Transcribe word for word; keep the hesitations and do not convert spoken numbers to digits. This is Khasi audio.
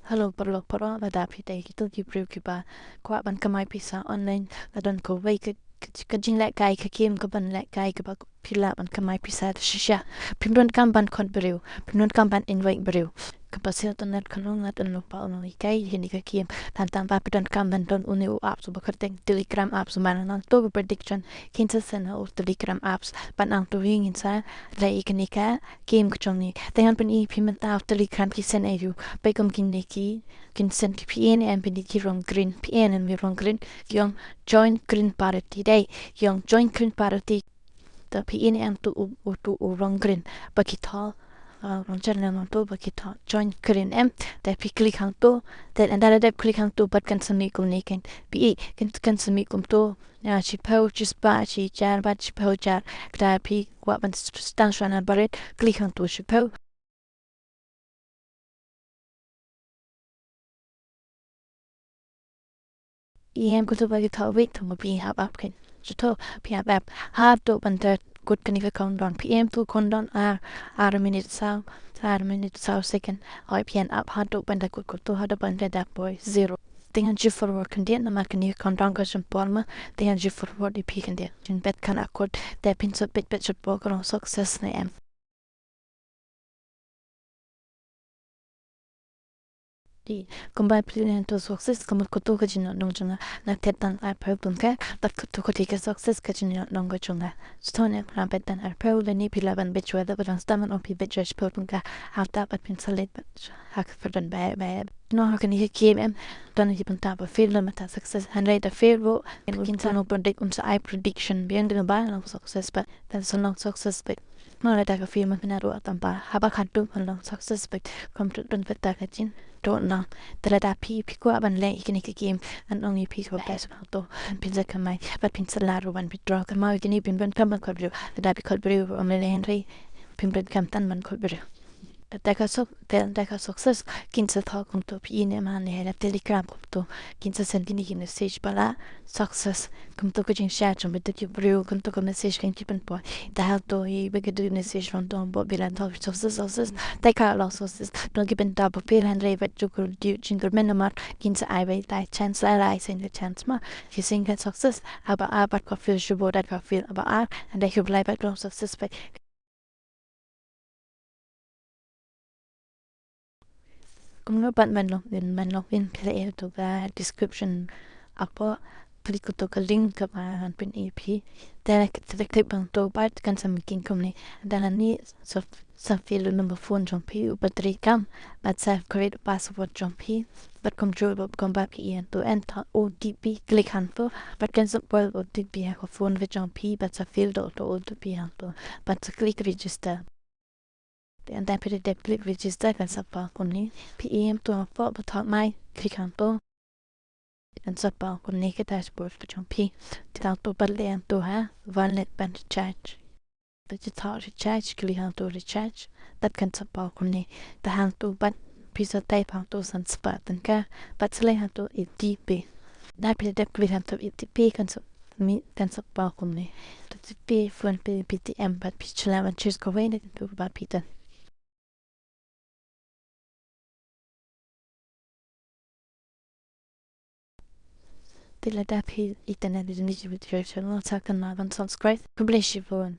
Hello, paralok, paralok, lada phi dei kito ki briew kiba kwah ban kamai pisa online, la don kawei ka, ka, ka jinglehkai, ka game kaban lehkai kaba phi lah ban kamai pisa da shisha. Phim donkam ban khot briew, phim donkam ban invite briew. Kaba shisha to net kano ngat un lupa un lehkai ïa kane ka game. Tang tang ba phi donkam ban don une u apps uba kyrteng Telegram apps, ba nang to ba prediction kin sa send ha u Telegram apps, ba nang to ring in sa leh ïa kane ka game ka jong ngi. Te ngan pyni ïa phi mynta u Telegram ki send ïa u, peit kum kine ki, kin send ki phi ïa ne em, peit ki rong green, phi ïa ne em ki rong green, ki ong join green party dei, ki ong join green party. Te phi ïa ne em tu u, u tu u rong green ba ki thoh, ah, rong jan lem tu ba ki thoh join green em. Te phi click hangtu, te ynda la dep click hangtu bad kan sa mih kumne, kan phi ïa, kan, kan sa mih kumtu. Ïa, shiphew, shispah, shijar bad shiphew jar. Kata phi kwah ban s-, s-, tang shuwa na barit, click hangtu shiphew. Ïa em kumtu ba ki thoh wait, to ma phi hap ap kan. Shuh to, phi hap ap. Haduh ban da kut kane ka countdown. Phi em tu countdown ar, ar minit saw, ar minit saw second. Oi phi ap haduh ban da kut, kut to haduh ban da dap boi zero. Te ngan ju forward khyndiat namar kane ka countdown ka shim por ma. Te ngan ju forward ïa phi khyndiat. Jin bet kan akut, te phin sa peit peit shipor ka long success ne em. Te kumba phi ïohi to success, ka mut kato ka jingïohnong jong nga na thet tang arphew tyngka, bad kato ka dei ka success ka jingïohnong ka jong nga. Shuh to ne, ngan bet tang arphew lane phi lah ban bet shuwa da ba dang start, ban ong phi bet shuwa shiphew tyngka. Hangta bad phin sa leit bad ha ka pyrthei ba, ba. Nong ha kane ka game em, don ki bynta ba fail lane mynta success. Hynrei da fail ruh kin sa nang predict, un sa ai prediction biang da ba long success bad, da sa long success bad. Nong lada ka fail ma phin ruh tang ba haba khatduh ban long success bad. Kumtu don bynta ka jing to nang. Te lada phi, phi kwah ban leh ïa kane ka game, ngan ong ïa phi ka best to. Phin sa kamai bad phin sa lah ruh ban withdraw. Kamai kine phin donkam ban khot briew. Lada phi khot briew ruh ym lei lei, hynrei phim donkam tang ban khot briew. Te da ka suc-, te da ka success, kin sa thoh kumtu phi ïa ne em ha ne ha Telegram kumtu. Kin sa send kine ki message ba la success. Kumtu ka jingshah jong bad ki briew, kumtu ka message kan ki pynpoi. Te hato ïa ba ka dei message long dong ba phi la thoh success, success. Te ka long success. Nong ki bynta ba fail, hynrei bad jukul diu jingkyrmen namar kin sa ai ba ïa tai chance, lai lai sien ka chance ma. Ki sien ka success, haba ar bad ka fail, shu bor da ka fail, haba ar, hynrei ki blai bad long success bad. Kumno pat ban login, ban login, phi la ïohi to ka description hapoh, click to ka link kaba ngan pyni ïa phi. Te la click, te la click bad to pat kan sa mih kumne. Te lane sa, sa fill u number phone jong phi uba trei kam, bad sa create password jong phi. Bad kumjuh ruh kumba phi ïa to enter O T P, click hangto. Bad kan sa poi O T P ha ka phone ka jong phi, bad sa fill da uto O T P hangto. Bad sa click register. Te ynda phi la dep click register kan sa poi kumne. Phi ïa em to hapoh ba thoh my, click hangto. Kan sa poi kumne ka dashboard ka jong phi. Te hangto bad leh hangto ha wallet bad recharge. Te phi thoh recharge, click hangto recharge. Bad kan sa poi kumne. Te hangto bad phi sa type hangto san spah tyngka. Bad sa leh hangto O T P. Ynda phi la dep click hangto O T P kan sa mih, kan sa poi kumne. Te phi PhonePe, Paytm bad phi shu lah ban choose kawei na kito ba phi don. Te lada phi ïeit na ïa kane ka video, sa kynmaw ban subscribe. Khublei shibun.